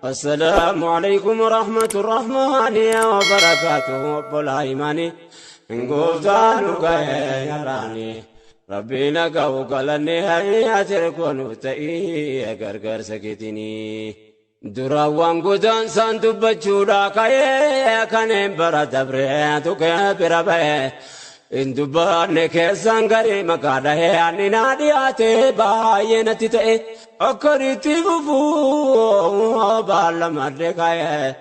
Assalaamu alaikum warahmatu rahmaani wabarakaatuhu obbolaa imaanii gooftaa nu ga'e yarraanii rabbiin ga'u galannee ati koonu ta'ii gargaarsa keetinii. Duraan waan godaansaan dubbachuudha ka'ee kanneen bara dabree tuqee bira ba'ee hin dubbanne keessaan garii maqaa dhahee ani naa dhiyaate baay'ee natti ta'e akkanitti fufuu baalamadde ka'ee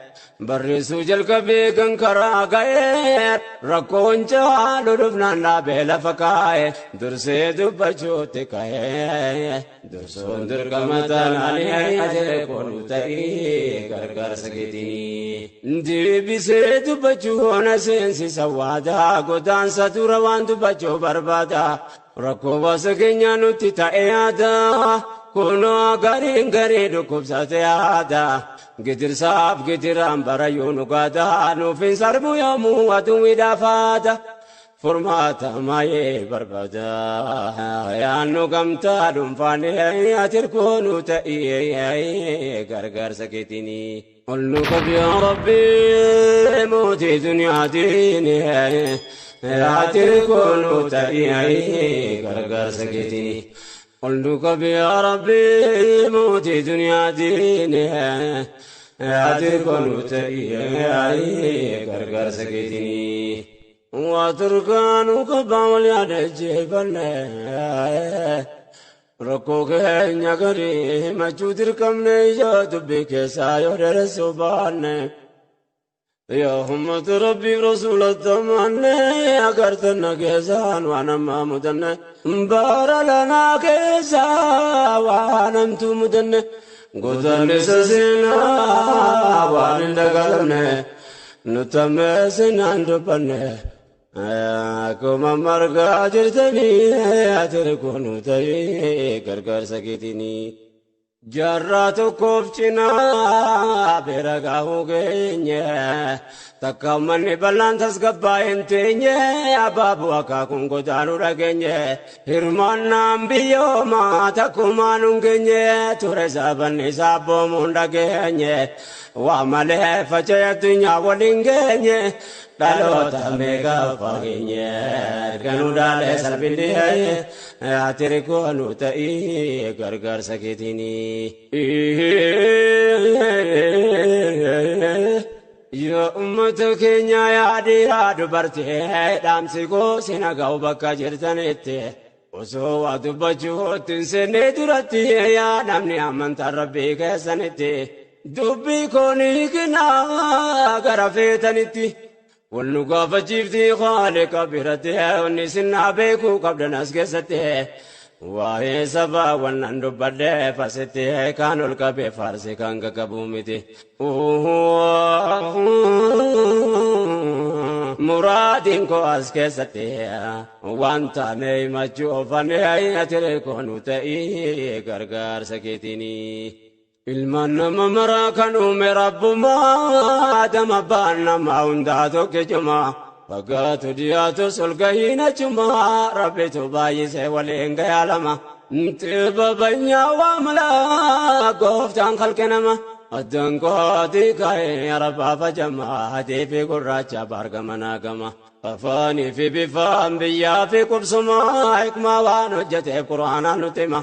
barreessuu jalqabee kan karaa ga'ee rakkoon caalu dhufnaan dhaabee lafa kaa'e dursee dubbachuutti ka'ee. Dursuun dirqama taanaan ati koonu ta'ii gargaarsa keetinii. Deebisee dubbachuu na seensisa waadaa godaansa dura waan dubbachuu barbaada. Rakkoo baasa keenyaa nutti ta'e yaada. Kunoo gariin garii dhukkubsate yaada. Gidirsaaf gidiraan barayyuu nu gaada. Nuuf hin sarbu yoomuu aduun hidhaafaada. Furmaata maayee barbaada. Yaannu gamtaa dhuunfaanii ati koonu ta'ii gargaarsa keetinii. Ol nu qabi yaa Rabbi mootii duniyaatiin ati koonu ta'ii gargaarsa keetinii. Ol nu qabi yaa Rabbi mootii duniyaatiin ati koonu ta'ii gargaarsa keetinii. Waa turkaanuu qabbaa wal yaadachiifanne rakkoo keenya gadi himachuu dirqamne ijoo dubbii keessaa yoo dheeressuu baanne. Yaa ummata rabbiif rasuula tamanne agartanna keessaan waan ammaa mudanne bara lanaa keessaa waan hamtuu mudanne godaannisa seenaa waan hin dagatamne. Nutamee sinaan dubbanne akkuma margaa jirtanii ati koonu ta'ee gargaarsa keetinii. Jaarraa tokkoof cinaa bira gaahuu geenye takka uummanni bal'aan tasgabbaa'ee hin teenye abaaboo akaakuun godaanuu dhageenye hirmaannaan biyyoomaa takkumaan hin geenye ture sabanni isaa abboomuun dhageenye waa malee faca'e addunyaa waliin geenye dhaloota meeqa fageenye erga nu dhaalee salphinni ati koonu ta'ii gargaarsa keetinii. Yoo uummata keenya yaa dhiiraa dubartii dhaamsi koo sina ga'u bakka jirtanitti. Osoo waa dubbachuutti hin seenne duratti yaa namni amantaa rabbii keessanitti dubbii koo ni kennaa gara feetanitti. Wal nu gaafachiifti haaliqa biratti wanni sinnaa beekuu qabdan as keessatti. Waa'ee sabaa wannan dubbadhe fasitti kaan ol qabee faarsi kan qaqqabu miti. Muraadiin koo as keessatti waan taane himachuu oofane ati koonu ta'ii gargaarsa keetinii. Ilmaan nama maraa kan uume rabbumaa Adama abbaan nama hundaa tokkichuma. Fagaatu dhiyaatus ol gahiin achumaa rabbitu baay'isee waliin gayaa lama. Xibabanya waa malaa gooftaan kalqe nama. Addaan kootii ka'ee arabaa fajamaa adii fi gurraacha baargama naagama. Afaanii fi bifaan biyyaa fi qubsumaa hikmaa waan hojjeteef quraanaan nutti hima.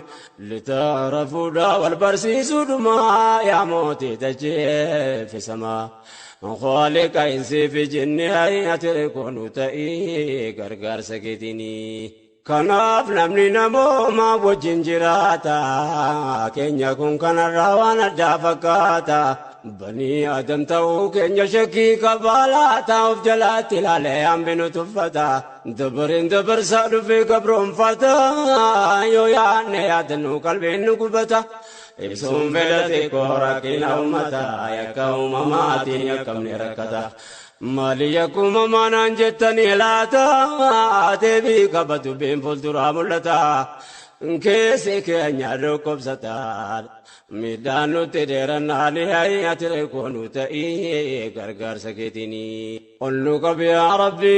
Litaarafuudha wal barsiisuudhumaa yaa mootii dachee fi samaa. Khaaliqa insii fi jinni ati koonu ta'ii gargaarsa keetinii. Kanaaf namni namooma wajjin jiraata. Keenya kun kanarraa waan addaa fakkaata. Banii Adam ta'uu keenya shakkii qabaa laata of jalaatti ilaalee hambi nu tuffata. Dabareen dabarsaa dhufee gabroonfata. Yoo yaadne yaadannu qalbiin nu gubata. Ibsuun fedha xiqqoo rakkina uummata yakka uumamaatiin yakkamne rakkata. Maali yakkuma maanaan jettanii laata deebii qaba dubbiin fuulduraa mul'ata. Keessi keenya dhukkubsata. Miidhaan nutti dheerannaan ati koonu ta'ii gargaarsa keetinii. Ol nu qabi yaa Rabbi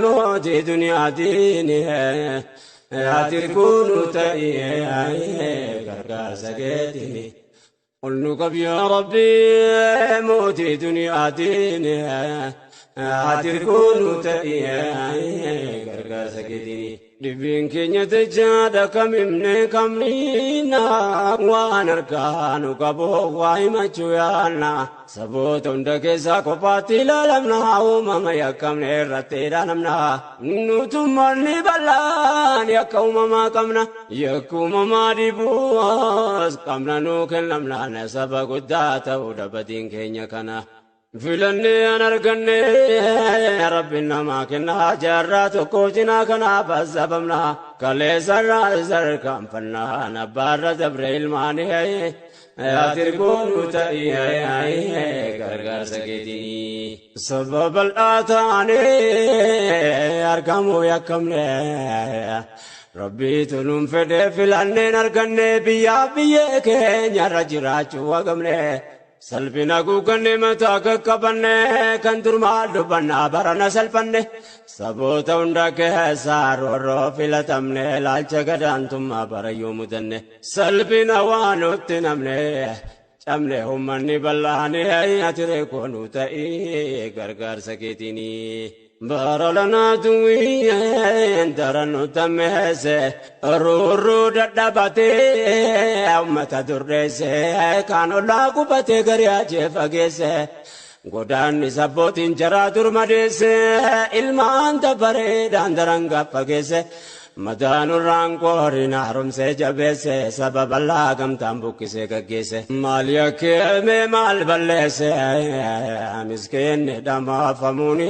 mootii duniyaatiin ati koonu ta'ii gargaarsa keetinii. Ol nu qabi yaa Rabbii mootii duniyaatiin ati hirkoo nu ta'i gargaarsa keetiin. Dhibeen keenya dachaadha kamimne kamniina waan harkaa nu qabu waa himachuu yaanna. Saboota hunda keessaa kophaatti ilaalamna uumama yakkamne irratti ilaalamna. Nutummanni bal'aan yakka uumamaa qabna. Yakka uumamaa dhibuus qabna nuu kennamnaan saba guddaa ta'uu dhabbatiin keenya kana. Filannee an arganne rabbiin namaa kenna jaarraa tokko cinaa kanaaf azabamna kaleessarraa sarkaanfannaan abbaarra dabre ilmaanii ati ergoonu ta'ii gargaarsa keetiin. Saba bal'aa taanee argamuu yakkamne rabbiitu nuun fedhe filanneen arganne biyyaa biyyee keenyarra jiraachuu wagamne. Salphina guuganne mataa qaqqabanne kan dur maal dubbannaa barana salphanne saboota hunda keessaa roorroo filatamne ilaalcha gadaantummaa barayyuu mudanne salphina waa nutti namne cabne ummanni bal'aane ati reekoo nu ta'ii gargaarsa keetiinii. Bara lanaa duwween daran nu tammeesse roorroo dadhabatee ummata durreesse kaan ollaa qubatee garii ajee fageesse godaanni sabbootiin jaraa dur madeesse ilmaan dabbareedhaan daran gaffageesse mataa nurraan qooriin haaromsee jabeesse saba bal'aa gamtaan buqqisee gaggeesse maal yakkeeme maal balleesse miskiinni dhamaafamuun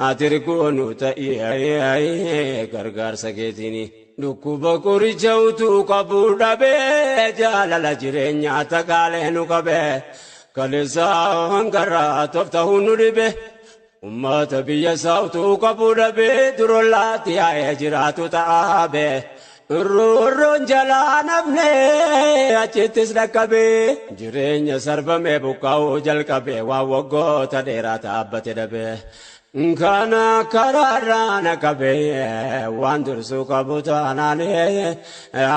ati ergoonu ta'ii gargaarsa keetiini. Dhukkuba qoricha utuu qabu dhabee jaalala jireenyaa takaalee nu qabee kaleessaa hangarraa toftahuu nu dhibe. Ummata biyya isaa utuu qabu dhabee durollaatti yaa'ee jiraatu ta'aabe. Roorroon jalaa nafne achittis dhaqqabee jireenya sarbamee buqqaa'uu jalqabee waan waggoota dheeraa dhaabbate dhabee. Kana karaarraa na qabee waan dursuu qabu taanaan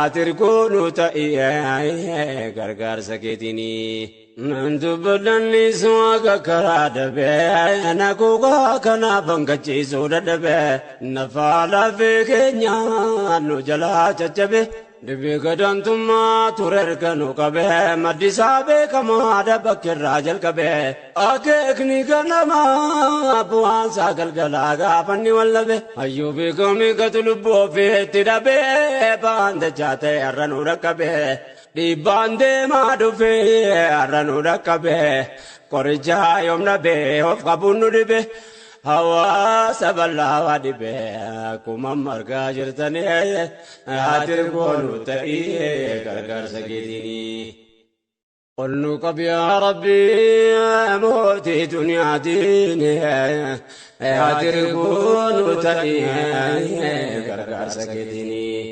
ati ergoonu ta'ii gargaarsa keetiinii. Nan dubbadhannis waaqa karaa dhabee na kuukaa kanaaf hanqachiisuu dadhabee nafaa lafee keenya nu jalaa caccabe dhibee gadaantummaa ture erga nu qabee maddisaa beekamaa dabbakkeerraa jalqabee akeekni ganamaa bu'aansaa galgalaa gaafanni wallabe hayyuu beekamii gatu lubbuu ofiitti dhabee ba'aan dachaa ta'e har'a nu dhaqqabee. Dhiibbaan deemaa dhufee har'a nu dhaqqabee qoricha yoom dhabee of qabuun nu dhibe hawaasa bal'aa waa dhibe akkuma margaa jirtanii ati ergoonu ta'ii gargaarsa keetiinii. Ol nu qabi yaa Rabbii mootii duniyaatiin ati ergoonu ta'ii gargaarsa keetiinii.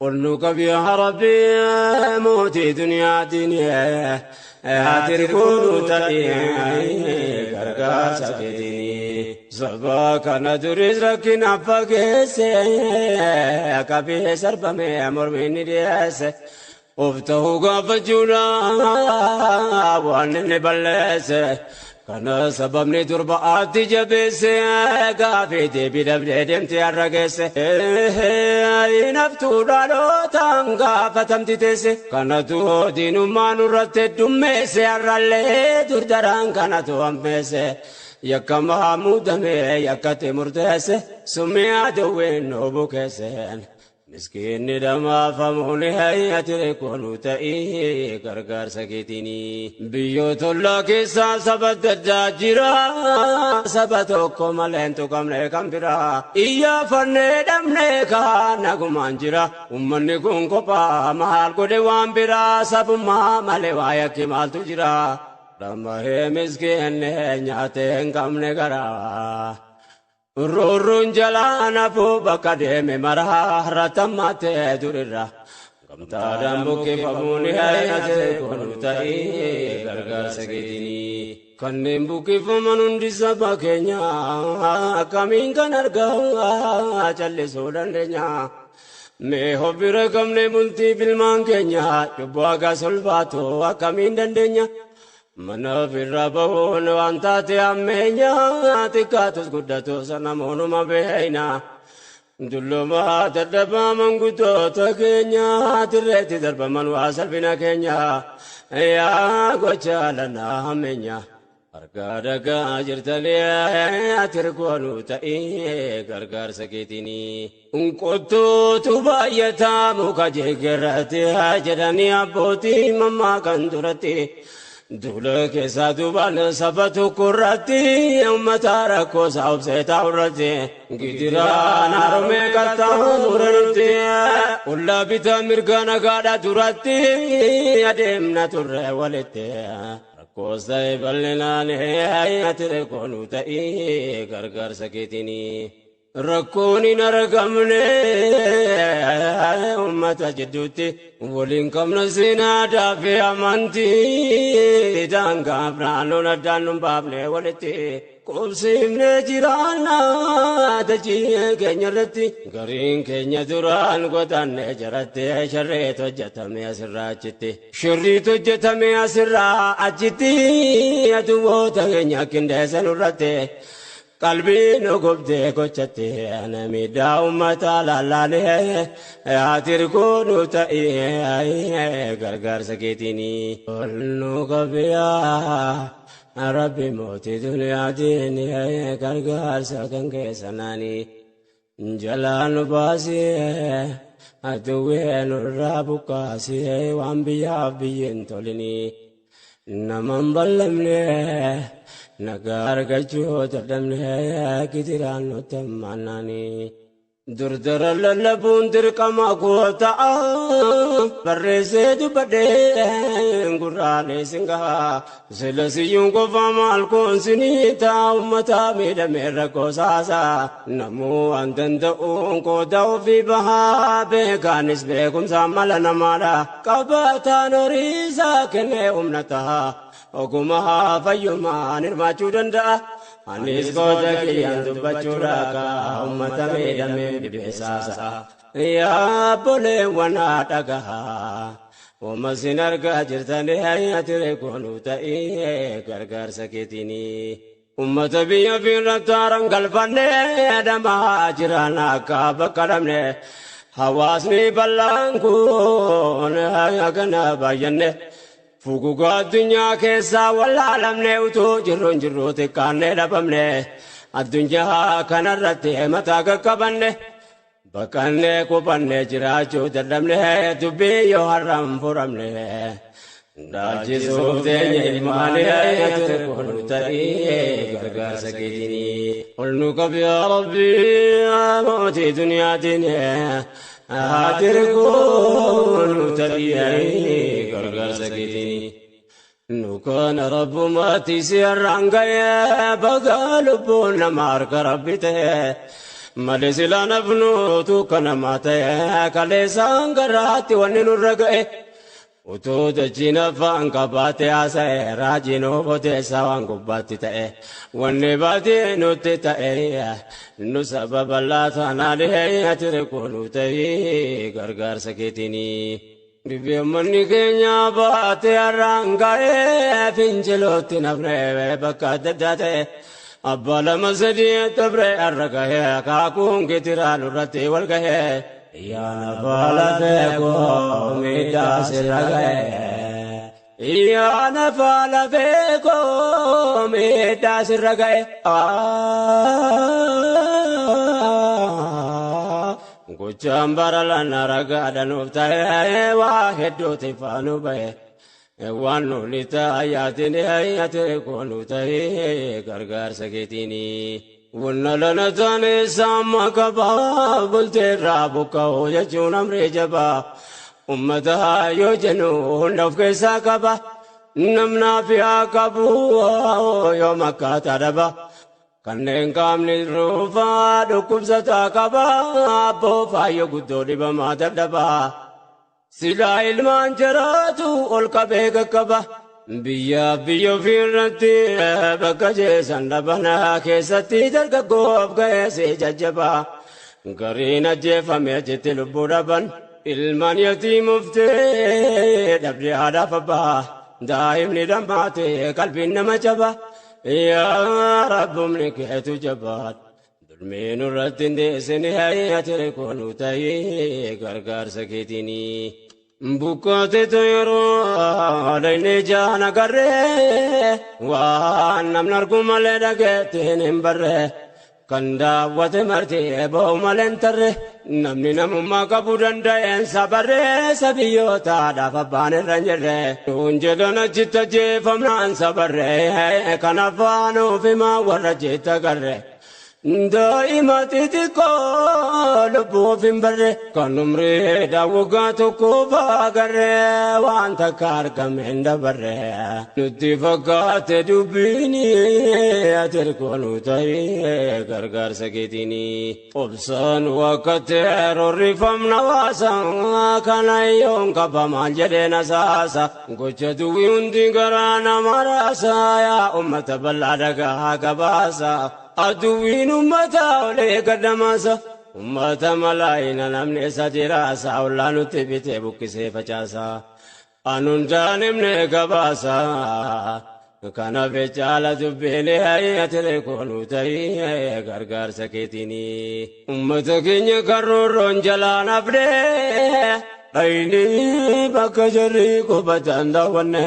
Ol nu qabi yaa Rabbii mootii duniyaatiin ati ergoonu ta'ii gargaarsa keetiinii. Saba kana duris rakkina fageesse qabee sarbame mormiin ni dhiyeesse. Of ta'uu gaafachuudha waan inni balleesse. Kana sababni durba ati jabeesse gaafii deebii dhabdee deemte har'a geesse. Naftuu dhalootaan gaafatamti teesse. Kanatu diinummaa nurratti heddummeesse har'allee durdaraan kanatu hammeesse. Yakkamaa muudamee yakkatti murteesse summii aduwwiin nu bukeesseen. Miskiinni dhamaafamuun ati reekoonu ta'ii gargaarsa keetiinii. Biyyoota ollaa keessaa saba adda addaa jira. Saba tokko malee hin tuqamne kan biraa. Iyyaafannee dhabne kaan nagumaan jira. Uummanni kun kophaa maal godhe waan biraa. Sabummaa malee waa yakki maaltu jira. Dhamahee miskiinni nyaatee hin qabne garaa. Roorroon jalaa nafuu bakka deeme maraa ratammaatee durirra. Gamtaadhaan buqqifamuun ati kun ta'ii gargaarsa keetiinii. Kanneen buqqifaman hundi saba keenya akkamiin kan argaa callisuu dandeenya. Mee hobbira qabne bultii bilmaan keenya cubbuu hagas ulfaatu akkamiin dandeenya? Mana ofirraa bahuun waan taate hammeenya xiqqaatus guddatus namoonuma beeyna. Dullumaa dadhabaa manguddoota keenya dirreetti darbaman waa salphina keenya yaa gocha lanaa hammeenya. Harkaa dhagaa jirtanii ati rgoonuu ta'ee gargaarsa keetiinii. Qottuutu baay'ataa muka jigirratti jedhanii abbootii mammaa kan duratti. Duula keessaa duubaan saba tokko irratti uummata rakkoo isaa obsee taa'u irratti gidiraan harmee qaxxaamuratti ollaa bitaa mirga nagaadha duratti adeemna turre walitti. Rakkoos ta'e bal'inaan ati koonuu ta'ee gargaarsa keetiinii. Rakkoon hin argamne uummata jidduutti waliin qabna seenaa fi amantii daangaaf naannoon addaan nu baafne walitti qubsiifnee jiraanna dachii keenya irratti gariin keenya duraan godaanne jaratti sharreet hojjetame asirraa achitti sharriit hojjetame asirraa achitti aduwwoota keenya qindeessan irratti. Qalbii nu gubdee gochatti miidhaa uummata lallaalee ati nu ta'ee gargaarsa keetiinii. Ol nu qabiyaa Rabbi mootii duniyaatiin gargaarsa kan keessanaanii. Jalaa nu baasee aduwwee nurraa buqqaasee waan biyyaaf biyyeen tolinii. Naman ballamne nagaa argachuu dadhabne gidiraan nutti hammaannaanii. Durdura lallabuun dirqama goota barreessee dubbadhee gurraalee sin gaha. Sila siyyuun qofa maal koonsinii ta'a uummata miidhamee rakkoo saasaa. Namuu waan danda'uun qooda ofii bahaa beekaanis beekumsaan mala namaadha. Qabataan horiisaa kennee humna ta'a. Ogummaa fayyummaan hirmaachuu danda'a. Anis qooda kiyyaan dubbachuudha kaa uummata miidhamee bibeessaasa. Yaa obboleewwan dhagahaa. Wama sin argaa jirtanii ati koonuu ta'ee gargaarsa keetiinii. Uummata biyya fiirratti haaraan galfannee dhamaa jiran akka bakka dhabne. Hawaasni bal'aan kun hagana baay'anne. Fugugaa addunyaa keessaa wallaalamne utuu jirruun jirruu xiqqaannee dhabamne. Addunyaa kanarratti mataa qaqqabanne. Baqannee qubannee jiraachuu dadhabne dubbii yoo har'aan furamne. Dhaalchisuuf teenya ilmaanii ati koonu ta'ee gargaarsa keetinii. Ol nu qabi yaa Rabbi mootii duniyaatiin ati koonu ta'ee gargaarsa keetinii. Nu kana rabbumaatti si har'aan ga'ee bagaa lubbuun nama harka rabbi ta'e. Malee silaa nafnuutu kanamaa ta'e kaleessaan garaatti wanni nurra ga'e. Utuu dachiin afaan qabaate haasa'e raajiin oboteessa waan gubbaatti ta'e wanni baatee nutti ta'e nu sababa laatanaan ati koonuu ta'e gargaarsa keetiinii. Dubbii keenya baatee har'aan ga'ee fincilootti nafne bakka adda addaa ta'e abbaa lama sadii dabree har'a ga'ee akaakuun gitiraa nurratti wal ga'ee. Yaa nafa lafee koo miidhaa sirra ga'e. Yaa nafa lafee koo miidhaa sirra ga'e. Gochaan bara lana ragaadha nuuf ta'e waa hedduuti faanu ba'e. Waan nuni taayaatiin ati koonu ta'e gargaarsa keetiinii. Wanna lana taane saama qabaa bulteerraa buqqa'uu jechuun amree jabaa. Uummata yoo jennu hunda of keessaa qaba. Namnaa fi haa qabu yoo makkaataa dhaba. Kanneen qaamni ruufaa dhukkubsataa qaba. Abboo faayyoo guddoo dhibamaa dadhabaa. Silaa ilmaan jaraatu ol qabee qaqqaba. Biyyaaf biyya ofiirratti bakka jeesan dhabana keessatti dargaggoof ga'eessi jajjabaa. Gariin ajjeefame achitti lubbuu dhaban. Ilmaan yatiimuftee dhabdee haadhaaf abbaa. Daa'imni dhammaate qalbiin nama jaba. Yaa Rabbumni keetu jabaadha. Dulmii nurratti hin deessine ati koonu ta'ee gargaarsa keetiini. Buqqaateetu yeroo dhayne jaan agarree waan namni argu malee dhageettiin hin barree. Kan daawwate marti ba'u malee hin tarre namni namummaa qabu danda'een sabarree sabiyyootaadhaaf abbaan irra hin jirre. Nuun jedhan achitti ajjeefamnaan sabarree kan afaan ofimaa warra jetta garre. Daa'ima xixiqqoo lubbuuf hin barre kan umriidhaan waggaa tokko agarre waan takka argame hin dabarre. Nutti fakkaate dubbiini ati koonu ta'ee gargaarsa keetiini. Obsaan wakkate rorrifamna waasa kana yoon qaba maal jedheen asaasa. Gocha duwwii hundi garaa nama raasa yaa ummata bal'aa dhagaa gabaasa. Aduwwiin ummata olee gaddamaasa. Ummata malaayina namni isa jiraasa ollaa nutti bitee buqqisee facaasa. Anuun jaanimne gabaasa. Kana caala dubbiin ati koonu ta'ee gargaarsa keetiini. Ummata keenya karroorroon jalaan hafnee dhayni bakka jarri qubatan daawwanne.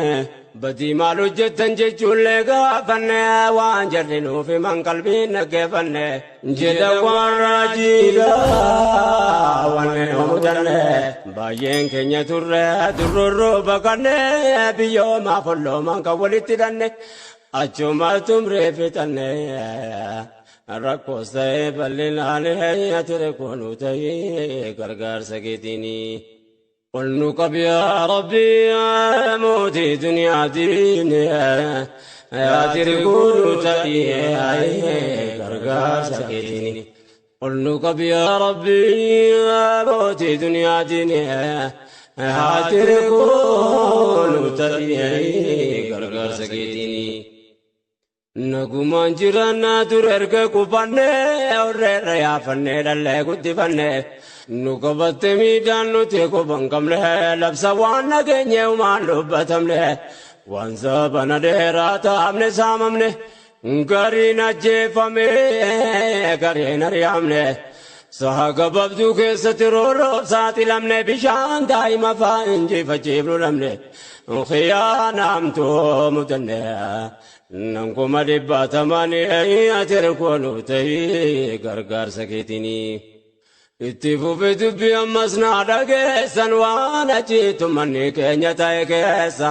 Badii maal hojjettan jechuullee gaafanne waan jarri nuuf himan qalbiin dhaggeeffanne. Jedha waan raajiidha wanne nu mudanne. Baay'een keenya turre durroorroo baqanne biyyoomaa folloomaan kan walitti hidhanne. Achuma tumree fixanne. Rakkoos ta'ee bal'inaan ati koonu ta'ee gargaarsa keetiini. قل نقب يا ربي يا موتي دنيا ديني يا ترقول تأي غرغار سكتيني. قل نقب يا ربي يا موتي دنيا ديني يا ترقول تأي غرغار سكتيني. Nagumaan jiraannaa ture erga qubannee horreerra yaafannee dhallee guddifannee nu qabatte miidhaan nuti quban qabne labsa waan nageenye umaan dubbatamne waan sabana dheeraa taa'amne saamamne gariin ajjeefame gariin ari'amne saha gabaabduu keessatti roorroof saaxilamne bishaan daa'ima faa injifachiifnu dhabne khiyaanaamtuu mudanne. Nankuma dhibbaatamaanii ati koonu ta'ee gargaarsa keetiini. Itti fufi dubbii ammas naa dhageessan waan achiitu manni keenya ta'e keessa.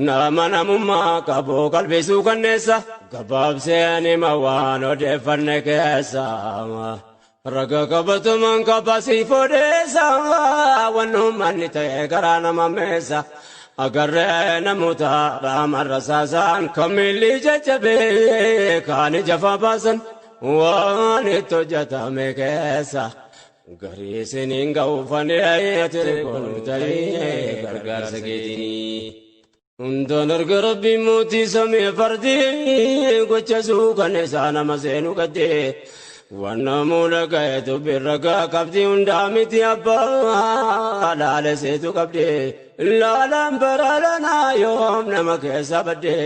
Nama namummaa qabu qalbisuu kanneessa. Gabaabseen hima waan odeeffanne keessa. Raga qabataman qabasiif odeessa. Waan ta'e garaa nama meessa. Agarree namoota raamarra saasaan kan miilli jajjabee kaan ija baasan waan itti hojjetame keessa. Garii isiniin ga'uufanii ati koonu ta'ee gargaarsa keetiini. Hundaan arga rabbiin mootii samii fardii gocha suukanneessaa nama seenuu gaddee. Waan namoota ga'eetu birragaa qabdi hundaa miti abbaa laala seetu qabdi. Laalaan baraalanaa yoom nama keessa badde.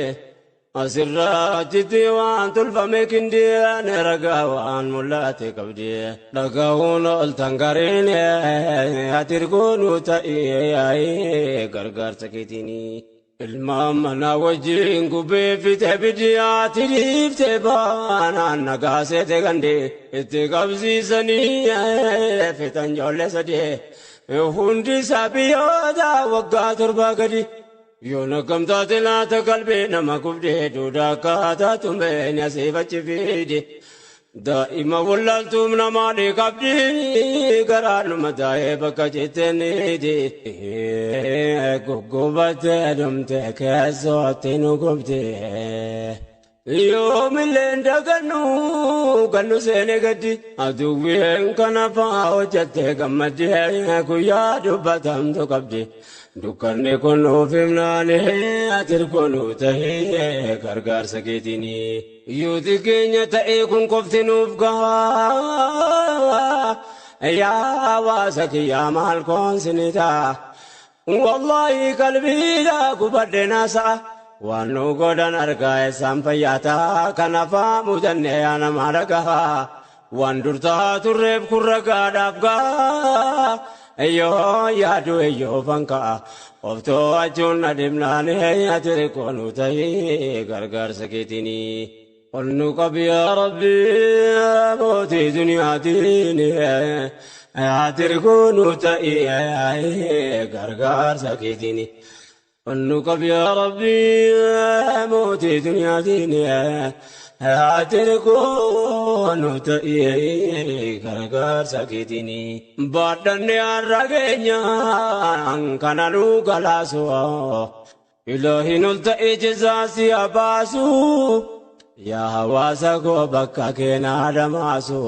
Asirraa achitti waan tolfame kindeen ragaa waan mul'ate qabdi. Dhagahuun oltan gariin ati koonu ta'ee gargaarsa keetiini. Ilmaan manaa wajjin gubbee fixe biddiyaatti dhiiftee baanaan nagaa seete gande itti qabsiisanii fixan ijoollee sadii. Hundi isaa biyyoota waggaa torbaa gadi. Yoon akkam taate laata qalbii nama gubdee duudaa akkaataa tumeen asii fachi fiide. Daa'ima wallaaltuuf namaa ni qabdi garaa numa taa'ee bakka jetteeniiti. Guggubattee dhumte keessootti nu gubde. Yoomillee dagannu gannu seenee gaddi aduwween kana fa'aa hojjattee gammaddee guyyaa dubbatamtu qabdi. Dukkanni kun nuuf himnaane ati nu ta'ee gargaarsa keetiini. Yooti keenya ta'ee kun qofti nuuf gahaa. Yaa hawaasa kiyyaa maal koonsinita. Wallaahi qalbiidhaa gubadhe naasa'a. Waan nu godhan argaa isaan fayyataa kanaafaa mudannee yaa nama dhagahaa. Waan dur ta'aa turreef kun ragaadhaaf gahaa. Eyyoo yaadu eyyoo fanka'a. Of to'achuun na dhibnaan ati riqoo nu ta'ii gargaarsa keetiini. Ol nu qabi yaa Rabbi mootii duniyaatiin. Ati riqoo nu ta'ii gargaarsa keetiini. Ol nu qabi yaa Rabbi mootii duniyaatiin. Ati riqoo nu ta'ii gargaarsa keetiini. Baadhanne har'a keenyaan kana nu galaasu. Ilaahin ol ta'ee jezaa si haa baasu. Yaa hawaasa koo bakka keenaa dhamaasu.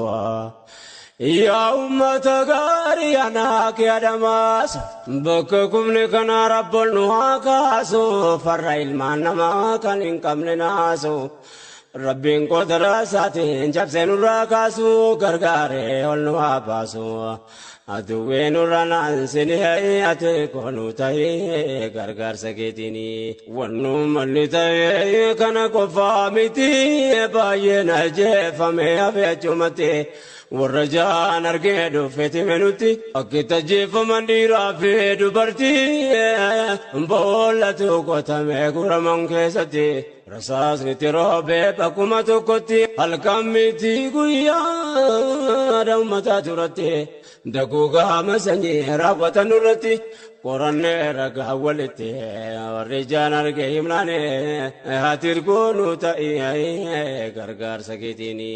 Yaa uummata gaarii anaa kee adamaasu. Bakka kumni kana rabboon nu haa kaasu. Farra ilmaan namaa kan hin qabne naasu. Rabbiin qodara isaatiin cabsee nurraa kaasu. Gargaaree ol nu haa baasu. Aduwwee nurra naansinee ati koonu ta'ee gargaarsa keetiini. Wannu malli ta'ee kana qofaa miti baay'een ajjeefame hafe achumatti. Warra jaan argee dhufeeti menutti akki tajjeefaman dhiiraa fi dubartii boollatu qotamee guraman keessatti. Rasaasni roobee bakkuma tokkotti halkan miti guyyaa uummataa turatti daguugaa sanyii raawwatan irratti qorannee ragaa walitti warri jaan argee himnaane ati ergoonu ta'ee gargaarsa keetiini.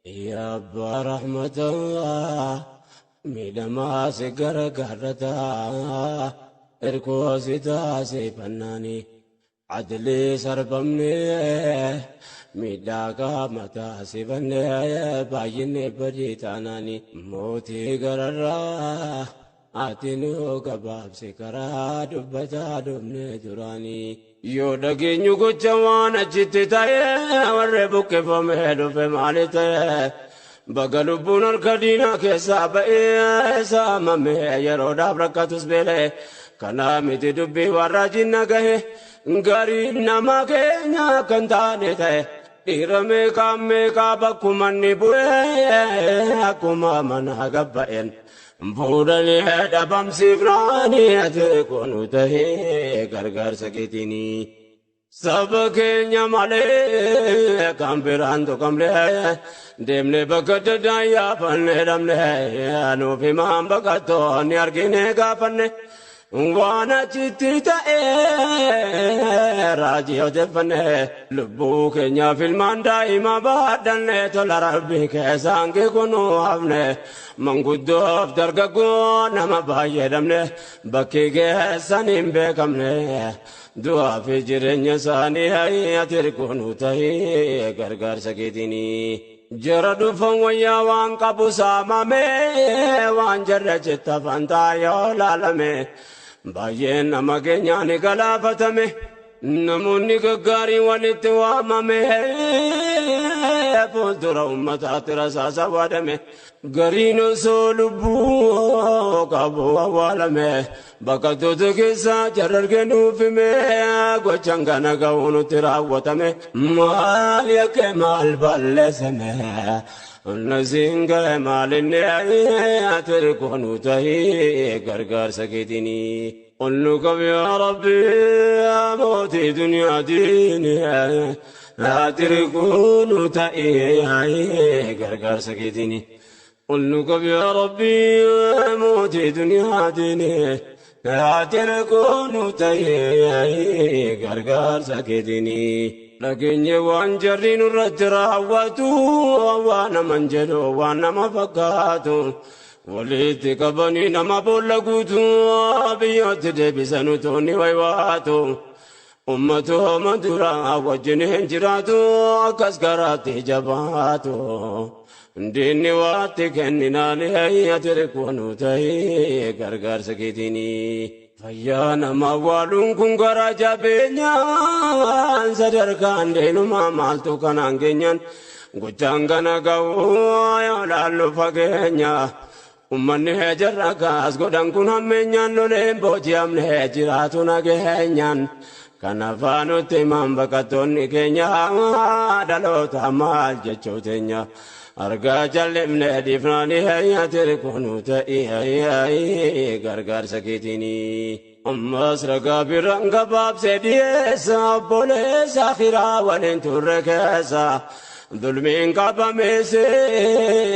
Yaa abbaa rahmataa miidhamaa si gargaarrataa ergoo si taasifannaani. Adlii sarbamnee miidhaa qaama taasifannee baay'inni badii taanaani mootii gararraa ati nu gabaabsi karaa dubbataa dhufne duraanii. Yoo dhageenyu gocha waan achitti ta'e warri buqqifamee dhufe maali ta'e baga lubbuun harka diinaa keessaa ba'ee saamame yeroodhaaf rakkatus beele kanaa miti dubbii warra jinna gahe gariin nama keenya kan taane ta'e dhiira meeqaa meeqaa bakkuma inni bu'ee akkuma mana gabba'een fuudhanii dhabamsiifnaanii ati kunu ta'ee gargaarsa keetiinii. Saba keenya malee kan biraan tuqamne deemnee bakka adda addaan yaafanne dhabne nuuf himaan baqattoonni argine gaafanne waan achitti ta'e raajii odeeffanne lubbuu keenyaaf ilmaan daa'ima baadhanne tola rabbii keessaan kunu hafne manguddoof dargaggoo nama baay'ee dhabne bakki keessan hin beekamne. Du'aa fi jireenya isaanii ati ergoonu ta'ee gargaarsa keetiini. Jara dhufan wayyaa waan qabu saamame waan jarra jetta fantaa yoo laalame baay'een nama keenyaa ni galaafatame namoonni gaggaariin walitti waamame fuuldura uummataatti rasaasa waadame gariin osoo lubbuu qabu awwaalame baqattoota keessaa jarra argee nuuf hime gochaan kana ga'uu nutti raawwatame maal yakke maal balleessame nasiin ga'e maal inni ati ergoonu ta'ee gargaarsa keetiini. قل لكم يا ربي يا موتي دنيا ديني لا تركون تأي غرغر سكيتني قل لكم يا ربي يا موتي دنيا ديني لا تركون تأي غرغر سكيتني Dhageenye waan jarri nurratti raawwatu waan naman jedhu waan nama fakkaatu walitti qabanii nama boolla guutuu biyyootti deebisan utuu ni waywaatu. Ummatooma duraa wajjin hin jiraatu akkas garaatti jabaatu. Diinni waatti kenninaan ati rikkoonu ta'ee gargaarsa keetiini. Fayyaa nama awwaaluun kun gara jabeenyaan sadarkaan deenumaa maaltu kanaan geenyaan gochaan kana ga'uu yoo laallu fageenya. Ummanni jarra kaas godhan kun hammeenyaan loleen booji'amne jiraatu nageenyaan. Kana faanutti himan baqattoonni keenya dhaloota maal jechuu teenya. Argaa jallifne dhiifnaani ati rikkoonu ta'ii gargaarsa keetiini. Ammas ragaa biraan gabaabsee dhiyeessa obboleessa akiraa waliin turre keessa. Dulmiin qabameesse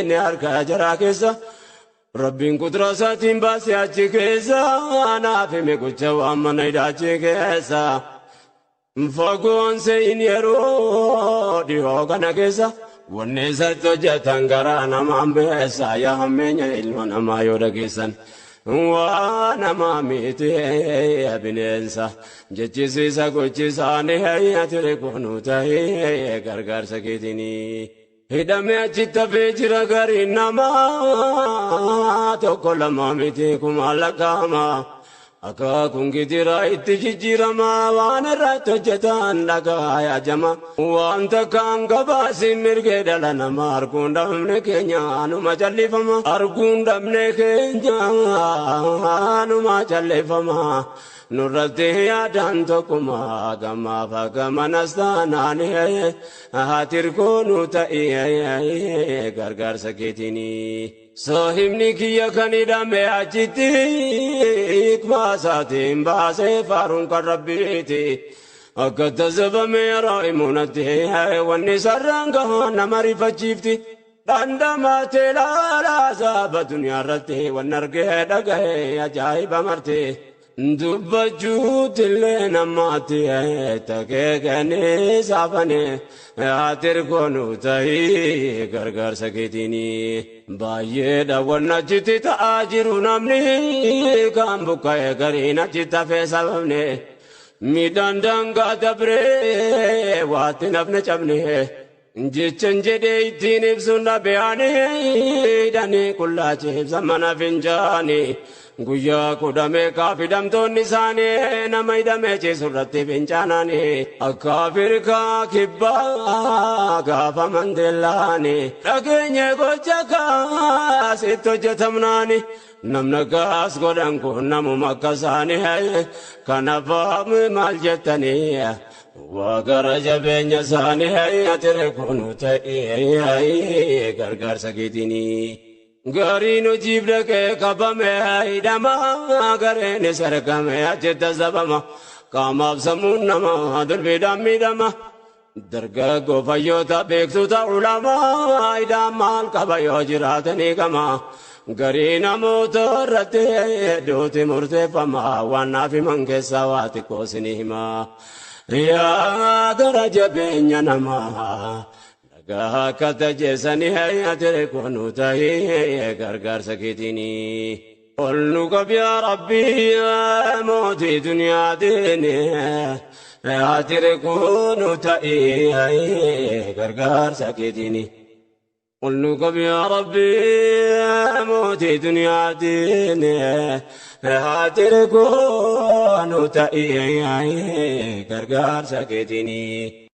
ni harka jaraa keessa. Rabbiin kudura isaatiin baasee achi keessa naaf hime gocha waan mana hidhaa achi keessa. Fagoon se'in yeroo dhiyoo kana keessa wanni isatti hojjetan garaa namaan beessa yaa hammeenya ilma namaa yoo dhageessan. Waa namaa miti bineensa jechisiisa gochisaanii ati rikoonu ta'ee gargaarsa keetiini. Hidhamee achitti hafee jira gariin namaa tokko lama miti kuma lakkaa'ama. Akaakuun gidiraa itti jijjiirama waan irratti hojjetan dhagaa yaajama. Waan takkaan gabaasin mirgee dhala namaa arguun dhabne keenya numa callifama. Arguun dhabne keenya numa callifama. Nurratti yaadaan tokkuma gamaaf gamanas taanaan ati rikoonu ta'ee gargaarsa keetiini. Saahibni kiyya kan hidhame achitti hiikmaa baasee faaruun kan rabbiiti. Akka tasabame yeroo himunatti wanni sarraan gahaa nama rifachiifti. Dhandhamaatee laalaa saaba duniyaa irratti wanni argee dhagahee ajaa'iba marte. Dubbachuutillee namaatti takee kennee saafane ati rikoonu ta'ii gargaarsa keetiini. Baay'eedha wanna achitti ta'aa jiru namni kan buqqa'e gariin achitti hafee sababne. Miidhaan daangaa dabree waatti nafne cabne. Jechan jedhee ittiin ibsuun dhabe'anii hidhanii qullaa ceebsa mana finjaanii. Guyyaa kudha meeqaaf hidhamtoonni isaanii nama hidhamee ciisu irratti fincaananii. Akka Afrikaa kibbaa gaafa Mandeellaani. Dhageenye gocha kaasitti hojjetamnaani. Namni akkas godhan kun namuma akka isaanii. Kanaaf maal jettanii waa gara jabeenya isaanii ati rikoonu ta'ee gargaarsa keetiini. Gariin hojiif dhaqee qabame hidhama gareenis argame achitti sabama qaamaaf sammuun nama dulbiidhaan miidhama. Dargaggoo fayyoota beektota ulamaa hidhaan maal qaba yoo jiraatanii gama. Garii namoota irratti duuti murteeffama waan naaf himan keessaa waa xiqqoo isinii hima. Yaa gara jabeenya namaa. Dhagaa akka tajeessanii ati rikoonu ta'ee gargaarsa keetiini. Ol nu qab yaa Rabbii mootii duniyaatiin ati rikoonu ta'ee gargaarsa keetiini. Ol nu qab yaa Rabbii mootii duniyaatiin ati rikoonu ta'ee gargaarsa keetiini.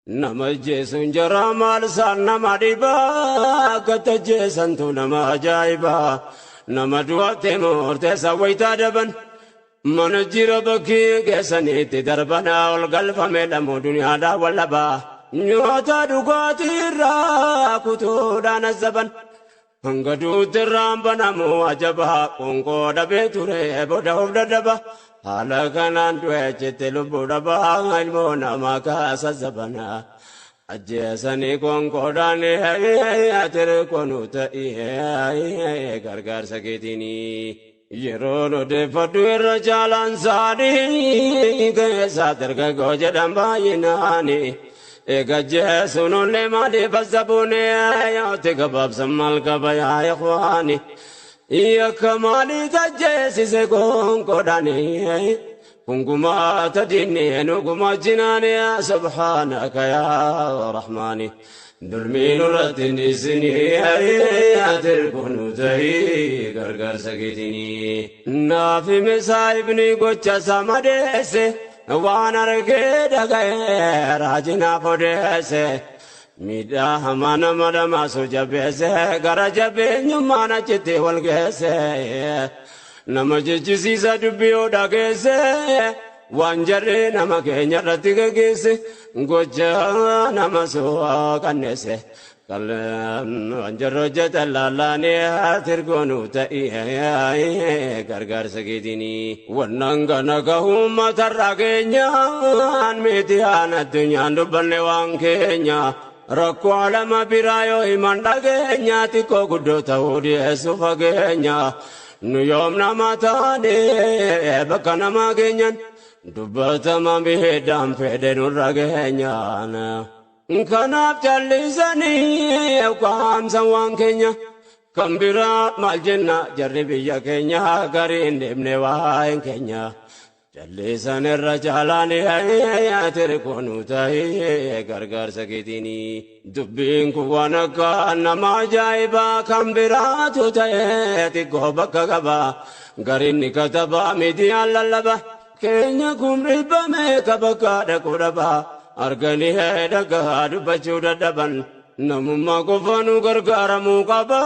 Nama jeesuun jara maal isaan nama dhibaa akka tajjeessantu nama ajaa'ibaa. Nama du'atte murteessa wayitaa daban. Mana jira bakkee keessanitti darbanaa ol galfame lamuu duniyaadhaa wallabaa. Nyaata dhugaatii irraa kutuudhaan azaban. Hanga duutti irraan banamu ajabaa qoonqoo dhabee ture booda of dadhaba. Haala kanaan du'e jette lubbuu dhabaa ilmoo namaa kaasa zabana. Ajjeesanii qoonqoodhaan ati rikoonu ta'ee gargaarsa keetiini. Yeroon odeeffadhu irra caalaan isaanii keessaa dargaggoo jedhan baay'inaani. Eega jeesuun ollee maaliif azabuun yooti gabaabsan maal qaba yaa ikhwaani. Yakka maalii tajjeesise qoonqoodhaani. Kun gumaata diinni nu gumaachinaan subhaanaka yaa rahmaani. Dulmii nurratti hin dhiisinii ati nu ta'ii gargaarsa keetinii. Naaf hime saahibni gocha isaa madeesse waan argee dhaga'ee raajii naaf odeesse. Miidhaa hamaa nama dhamaasu jabeesse gara jabeenyummaan achitti wal geesse. Nama jechisiisa dubbii yoo dhageesse waan jarri nama keenya irratti geggeesse gocha nama suuqanneesse. Waan jarri hojjetan laallaanii tirgoonu ta'ii gargaarsa keetinii. Wannan kana gahuu matarraa keenyaan miidiyaan addunyaan dubbanne waan keenya. Rakkoo alama biraa yoo himan dhageenya xiqqoo guddoo ta'uu dhiyeessu fageenya. Nu yoom nama taane bakka nama keenyan dubbatama miidhaan fedhe nurra geenyaan. Kanaaf callisanii ukkaamsan waan keenya. Kan biraa maal jenna jarri biyya keenya gariin deemne waa'een keenya. Callisan irra caalaan tirkoonu ta'ee gargaarsa keetinii. Dubbiin kun waan akka nama ajaa'ibaa kan biraatu ta'ee xiqqoo bakka qaba. Gariin ni kataba miidiyaan lallaba. Keenya kun dhibbame ka bakka dhaquu dhaba. Arganii dhagaa dubbachuu dadhaban. Namummaa qofa nu gargaaramuu qaba.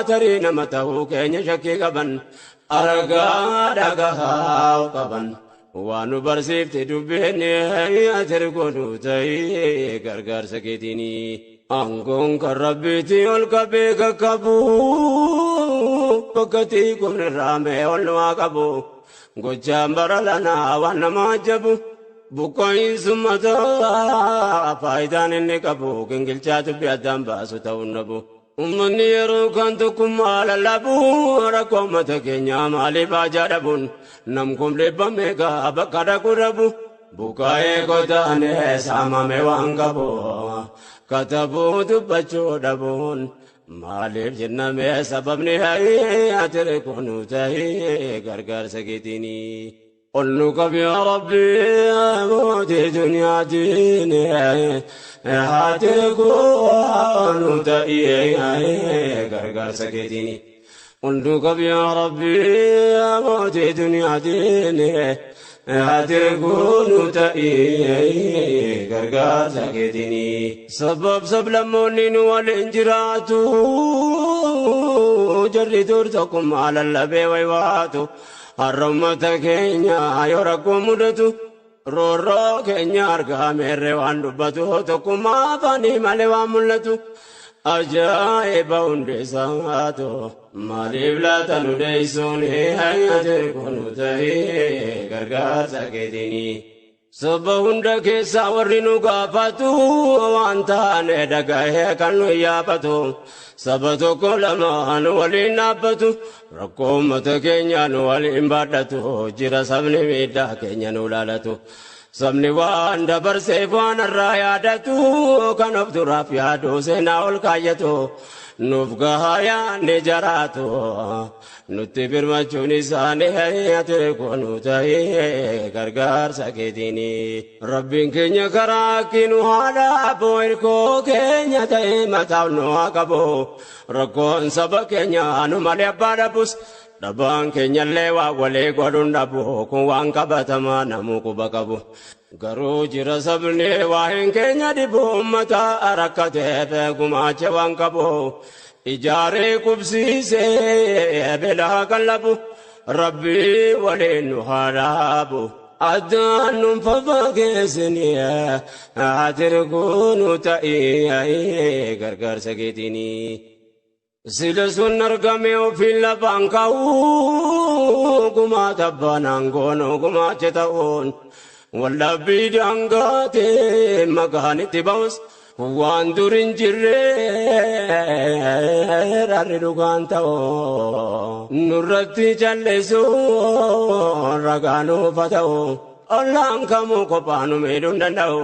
Tarii nama ta'uu keenya shakkii qaban. Argaa dhagaa qaban. Waan nu barsiifte dubbiin tirkoonu ta'ee gargaarsa keetinii. Aangoon kan rabbiitti ol qabee kakkabu. Bakka xiqqoon irraa mee ol nu haa qabu. Gochaan bara lanaa waan nama ajabu. Buqqooyinsi uummataa faayidaan inni qabu gingilchaa dubbii addaan baasu ta'uu nabu. Uummanni yeroo kan tokkummaa lallabu rakkoo uummata keenyaa maaliif haajaa dhabuun nam kun dhibba meeqa bakka dhaqu dhabu. Buqqaa'ee godaanee saamame waan qabu katabuu dubbachuu dhabuun maaliif jennamee sababni ati kunu ta'ee gargaarsa keetinii. Ol nu qabi yaa Rabbi mootii duniyaa diini ati kunu ta'ee gargaarsa keetinii. Ol nu qabi yaa Rabbi mootii duniyaa diini ati kunu ta'ee gargaarsa keetinii. Sabab sablammoonni nu waliin jiraatu jarri dur tokkummaa lallabee waywaatu. Har'a uummata keenya yoo rakkoo mudatu roorroo keenya argaa meerree waan dubbatu tokkummaa afaanii malee waan mul'atu. Ajaa'iba hundeessaatu maaliif laata nu deessuun ati kunu ta'ee gargaarsa keetinii. Saba hunda keessaa warri nu gaafatu waan taane dhagahee kan nu yaafatu. Saba tokko lamaan waliin dhaabbatu rakkoo uummata keenya nu waliin baadhatu jira sabni miidhaa keenya nu laalatu. Sabni waan dabarseef waan irraa yaadatu kan of duraaf yaadu seenaa ol kaayyatu nuuf gahaa yaadne jaraatu nutti birmachuun isaanii ati kunu ta'ee gargaarsa keetinii. Rabbiin keenya karaa kinu haa dhaabu hirkoo keenya ta'ee mataaf nu haa qabu rakkoon saba keenya nu malee abbaa dhabus dhabaan keenyallee waa walii godhuun dhabu kun waan qabatamaa namuu quba qabu. Garuu jira sabni waa'een keenya dhibu uummata rakkateef gumaacha waan qabu. Ijaaree qubsiisee beelaa kan labu Rabbii waliin nu haa dhaabu. Addaan nun fafageessinii ati kunu ta'ii gargaarsa keetinii. Sila sun argame ofiin lafaan ka'uu gumaata abbaan aangoon gumaacha ta'uun wallabbii daangaatee maqaan itti ba'us waan dur hin jirre rarri dhugaan ta'u nurratti callisuun ragaa nuufa ta'u ollaan kamuu kophaa nu miidhuu hin danda'u.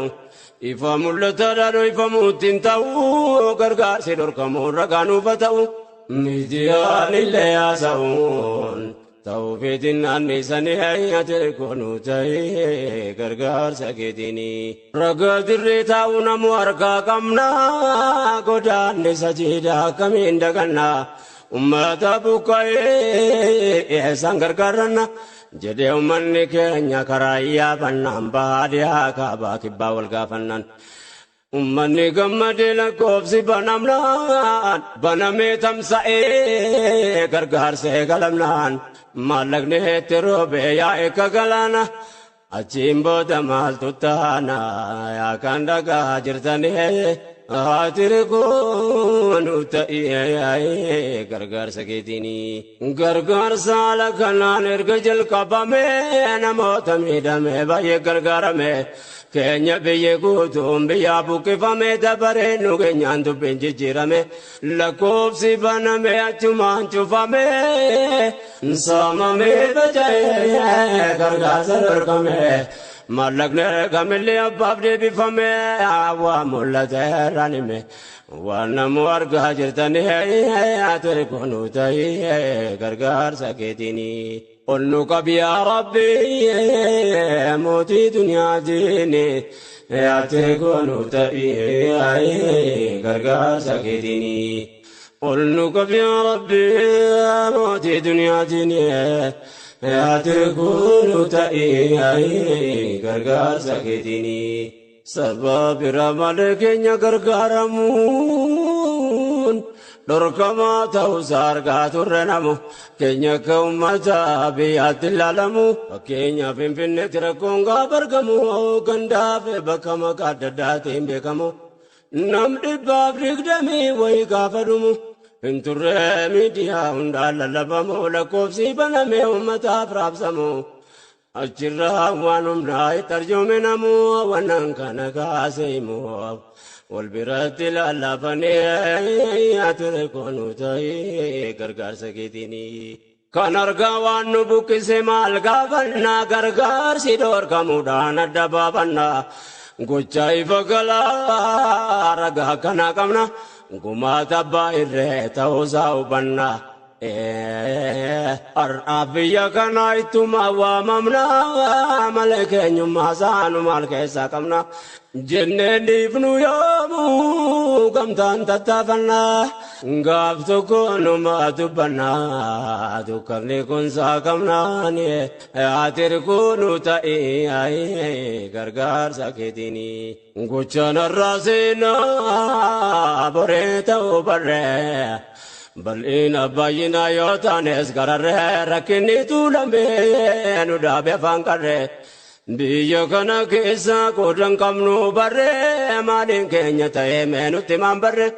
Ifa mul'ata dhadhoo ifamuutti hin ta'u gargaarsi dhorkamuun ragaa nuufa ta'u. Miidiyaan illee haasa'uun Ta'uufiitiin naannisanii ati koonuu ta'ee gargaarsa keetiini. Ragaa dirree taa'u namu harkaa qabna godaannisa jiidhaa akkamiin daganna. Ummata buqqa'ee eessaan gargaaranna jedhee ummanni keenya karaa iyyaafannaan baadiyyaa kaabaa kibbaa wal gaafannaan. Ummanni gammadee lakkoofsi banamnaan banamee tamsa'ee gargaarsa eegalamnaan maallaqni itti roobee yaa'e akka galaana achiin booda maaltu taana yaa kan dhagaa jirtanii haatiri kun ta'ee gargaarsa keetiini. Gargaarsa haala kanaan erga jalqabame namoota miidhame baay'ee gargaarame. Keenya biyyi guutuun biyyaa buqqifame dabaree nu keenyaan dubbiin jijjiirame lakkoofsi baname achumaan cufame saamame faca'ee gargaarsa dhorkame maallaqni kamillee abbaaf deebifame waa mul'ate irraan hime waan namu argaa jirtanii ati kunuu ta'ee gargaarsa keetiini. Ol nu qabi yaa Rabbi mootii duniyaatiin ati koonuu ta'ee gargaarsa keetiini. Ol nu qabi yaa Rabbi mootii duniyaatiin ati koonuu ta'ee gargaarsa keetiini. Saba bira malee keenya gargaaramuun dhorkamaa ta'uusaa argaa turre namu keenya akka uummata biyyaatti ilaalamu fakkeenyaaf Finfinneetti rakkoon gaafa argamu gandaaf bakka maqaa adda addaatiin beekamu nam 120 wayii gaafa dhumu hin turre miidiyaa hundaan lallabamu lakkoofsi banamee uummataaf raabsamu. Achirraa waan humnaa itti arjoome namu wannan kana kaase himu wal biratti lallaafanii ture koonuu ta'ee gargaarsa keetiini. Kan argaa waan nu buqqise maal gaafannaa gargaarsi dhorkamuudhaan adda baafannaa gocha ifa galaa ragaa kana qabna gumaata abbaa irree ta'uusaa hubannaa. Har'aaf biyya kana ittuma waamamna malee keenyummaa saanu maal keessaa qabna jennee dhiifnu yoomuu gamtaan tattaafanna gaaf tokko numa dubbanna dukkanni kun saaqamnaan ati kunu ta'ee gargaarsa keetiini. Gochaan har'aa seenaa boree ta'uu barree. Bal'ina baay'ina yoo taanes gararree rakkinni tuulamee nu dhaabe afaan qarree biyya kana keessa qoodan qabnu barree maaliin keenya ta'ee mee nutti maan barree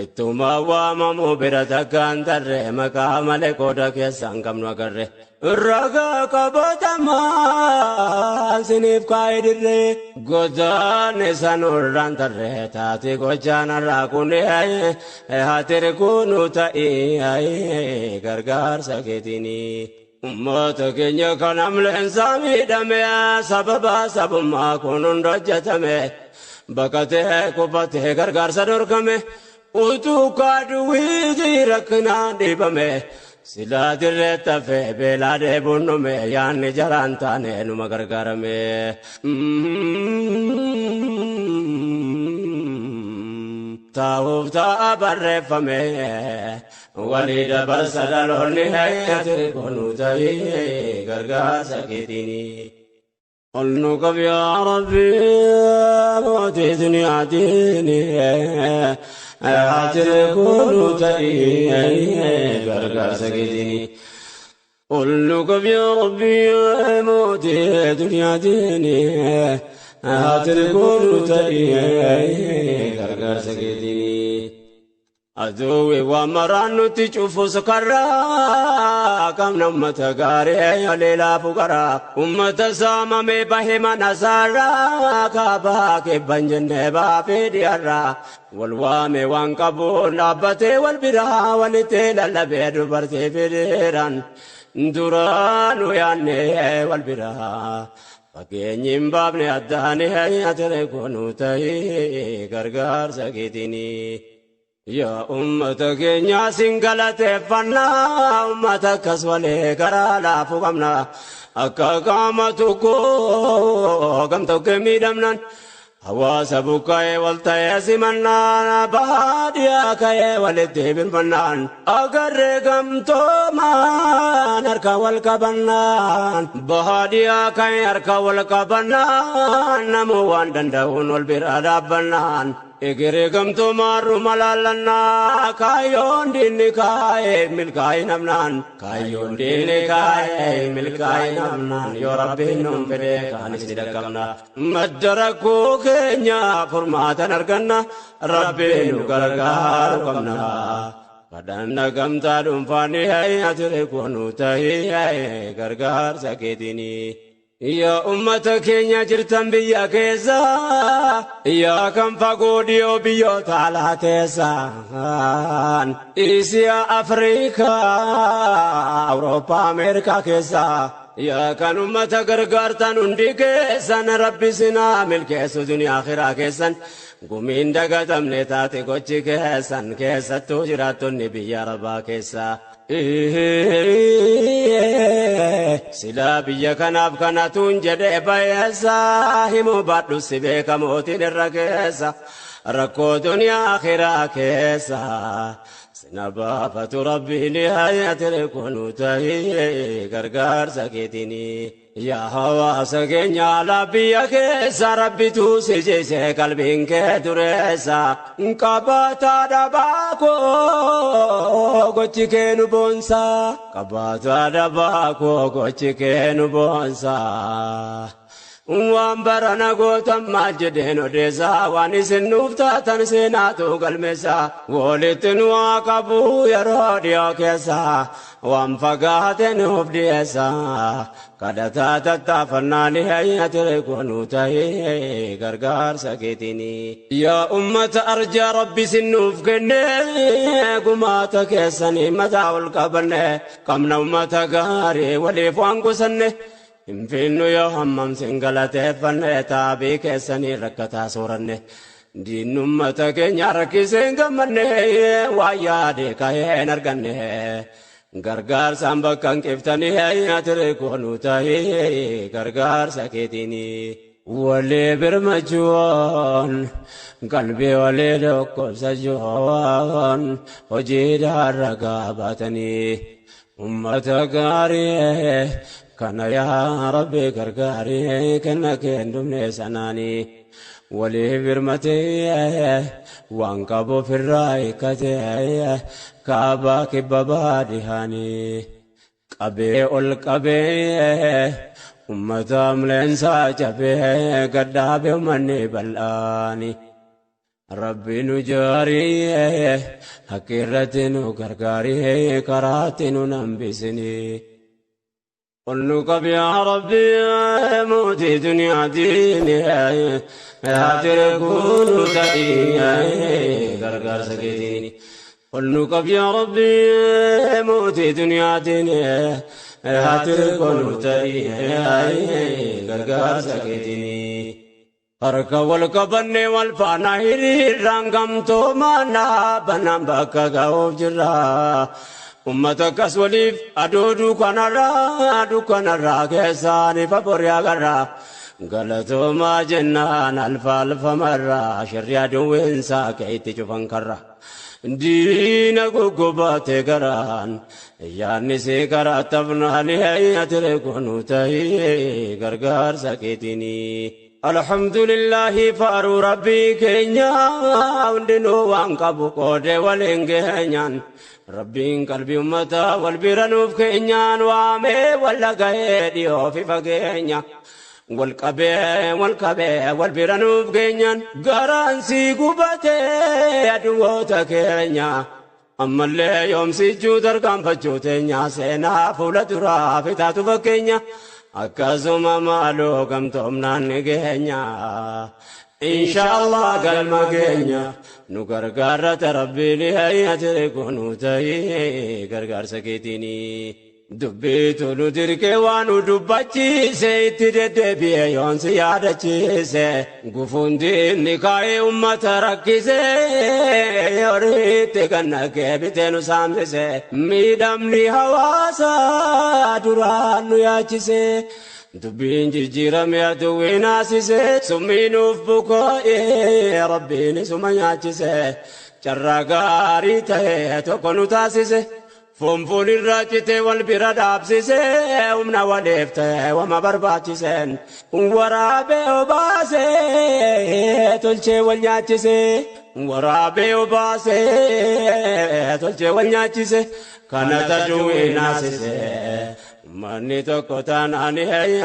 ittuma waamamu bira takkaan tarree maqaa malee qooda keessaan qabnu agarree. Ragaa qabatamaa siniif kaa'ee dirree godaanni sanurraan tarree taate gochaan har'aa kun haati kunuu ta'ee gargaarsa keetiini. Uummata keenya kan amleensaa miidhame sababa sabummaa kun hunda hojjetame baqatee kufatee gargaarsa dhorkame utuu kaaduwwiitii rakkinaan dhiibame. Silaa dirree tafee beelaa dheebuun dhume yaanni jaraan taane numa gargaarame. Taa'uuf taa'a barreeffame walii dabarsa dhaloonni ati kunuu ta'ee gargaarsa keetiini. Ol nu qabi yaa Rabbi mootii duniyaatiin ati kunuu ta'ee gargaarsa keetiini. Ol nu qabi yaa Rabbi mootii duniyaatiin ati kunuu ta'ee gargaarsa keetiini. Aduwwi waan maraan nutti cufus karraa qabna ummata gaarii leelaa fuqaraa ummata saamamee bahe mana saarraa kaabaa kibban jennee baafee dhiyaarraa wal waame waan qabuun dhaabbatee wal biraa walitti lallabee dubartii fidheeraan duraanu yaannee wal biraa. Fakkeenyi hin baafne addaanii ati kunuu ta'ee gargaarsa keetiini. Yaa ummata keenya sin galateeffannaa, ummata akkas walee garaa laafuu qabna. Akka qaama tokkoo gamtokkee miidhamnan, hawaasa buqqa'ee wal ta'ee simannaan, baadiyyaa ka'ee walitti birmannaan, agarree gamtoomaan harka wal qabannaan, baadiyyaa ka'ee harka wal qabannaan, namuu waan danda'uun wal bira dhaabbannaan, egeree gamtoomaan ruma laallannaa. Kaayyoon diinni kaa'ee milkaa'ee namnaan, kaayyoon diinni kaa'ee milkaa'ee namnaan, yoo Rabbiin nuun fedhe kaanis ni dhaqqabna. Madda rakkoo keenya furmaatan arganna, Rabbiin nu gargaaru qabna. Kadhanna gamtaa dhuunfaan ati koonu ta'ee gargaarsa keetiini. Yaa ummata keenya jirtan biyya keessa, yaa kan fagoo dhiyoo biyyoota alaa teessan, Isiyaa, Afrikaa, Awurooppaa, Ameerikaa keessa, yaa kan ummata gargaartan hundi keessan, Rabbi sinaa milkeessu duniyaa akhiraa keessan. Gumiin dagatamne taate gochi keessan, keessattuu jiraattonni biyya Arabaa keessa. Silaa biyya kanaaf kanatuun jedhee bayeessa himuu baadhu, si beeka mootiin irra keessa. Rakkoo duniyaa akhiraa keessa sina baafatu Rabbiin hayatire kunu ta'ee gargaarsa keetiini. Yaa hawaasa keenya alaa biyya keessa, Rabbitu si jise qalbiin kee dureessa. Qabaataa dhabaa koo gochi kee nu boonsa. Qabaataa dhabaa koo gochi kee nu boonsa. Waan barana gootan maal jedheen odeessa, waan isin nuuf taatan seenaatu galmeessa. Walitti nu haa qabu yeroo dhiyoo keessa, waan fagaate nuuf dhiyeessa. Kadhataa tattaafannaan ati koonu ta'ee gargaarsa keetiini. Yaa ummata arjaa Rabbi sin nuuf kenne, gumaata keessanii mataa ol qabanne, qabna ummata gaarii waliif waan kusanne. Hin finnu yoo hammam sin galateeffanne, taabii keessanii rakkataa sooranne. Diinni ummata keenya rakkisee hin gammanne, waan yaade ka'ee hin arganne. Gargaarsaan bakka hin qiftanii ati koonu ta'ee gargaarsa keetiini. Walii birmachuun, qalbii walii dhukkubsachuun, hojiidhaan ragaa baatanii, ummata gaarii kana yaa Rabbi gargaarii kenna kennumne sanaanii. Walii birmatee, waan qabu ofirraa hiikkatee, kaabaa kibba baadhihaanii qabee ol qabee, ummata amleensaa cabee gadhaabe uummanni bal'aani. Rabbi nu jaarii, haqqi irratti nu gargaarii, karaatti nu nambisinii. Ol nu qabi yaa Rabbi, mootii duniyaa diini, ati kunu ta'ii gargaarsa keetiini. Ol nu qabi yaa Rabbi, mootii duniyaa diini, ati kunu ta'ii gargaarsa keetiini. Harka wal qabannee wal faana hiriirraan gamtoomaanaa banaan bakka ga'uuf jirra. Ummata akkas waliif aduu dukkanarraa dukkanarraa keessaan ifa borii agarra. Galatoomaa jennaan alfa alfamarraa, shirri aduwweensaa keetti cufan karra. Diina guggubaate garaan yaadni si karaa tafnaani ati kunu ta'ee gargaarsa keetiini. Alhamdulillahi, faaruu Rabbii keenya, hundinuu waan qabu qoodee waliin geenyaan, Rabbiin qalbii ummataa wal bira nuuf keenyaan, waamee wal dhaga'ee dhiyoo fi fageenya. Wal qabee, wal qabee, wal bira nuuf keenyaan, garaan sii gubatee aduwoota keenya. Ammallee yoomsichuu tarkaanfachuu teenya, seenaa fuula duraa fitaatu fakkeenya. Akkasuma maaloo gamtoomnaan ni geenya. Inshaallah galma keenya nu gargaarrata Rabbiin ati kunu ta'ee gargaarsa keetiini. Dubbiitu nu dirqee waan nu dubbachiise itti deddeebi'e yoon si yaadachiise. Gufuun diinni kaa'ee uummata rakkise horiitti gannaqee bitee nu saamsise. Miidhamni hawaasaa duraan nu yaachise. Dubbiin jijjiirame aduwwi naasise summii nuuf bukaa'ee rabbiin isuma nyaachise. Carraa gaarii ta'e tokko nu taasise. Foon irraa citee wal bira dhaabsise humna waliif ta'e wama barbaachiseen waraabee obaasee tolchee wal nyaachise waraabee obaasee tolchee wal nyaachise kana tajuwii naasise manni tokko taanaan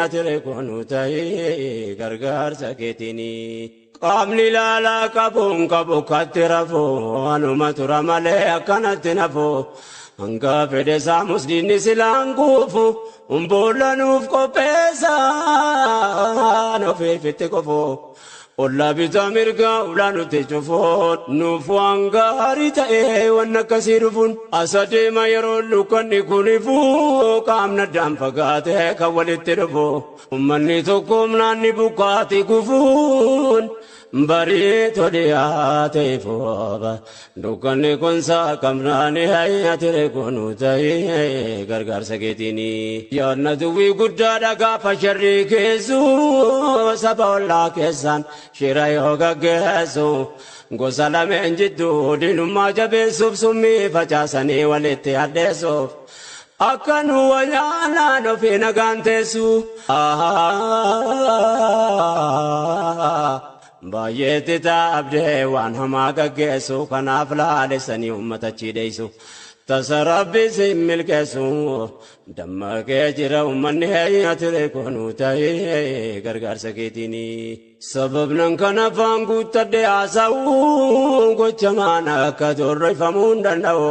ati kunu ta'ee gargaarsa keetiinii. Qaamni ilaalaa qabuun qabu katti rafu anuma tura malee akkanatti nafu. Hanga fedhe saamus diinni silaan kuufu boolla nuuf qopheessaan ofiifitti qofu. Ollaa bitaa mirgaa ulaa nutti cufuun nuuf waan gaarii ta'e waan akkasii dhufuun asa deema yeroo lukkanni kun ifu qaamni addaan fagaate kan walitti dhufu. Uummanni tokko humnaan ni bukkaati kufuun barii dhiyaate ifooba. Dukkanni kun saaqamnaan ati kunu ta'ee gargaarsa keetiini. Yaadna duwwii guddaadha gaafa sharrii keessu saba ollaa keessaan shira yoo gaggeessu. Gosa lameen jidduu diinummaa jabeessuuf summii facaasanii walitti addeessuuf. Akka nu wayyaanaan ofii nagaan teessu. Baay'eetti taabdee waan hamaa gaggeessu kanaaf laalessanii uummata chiidheessu. Tasa rabbi si milkeessu dammaqee jira uummanni ati kunu ta'ee gargaarsa keetiini. Sababnan kana afaan guuttadhe haasa'u gocha maana akka torreeffamuu hin danda'u.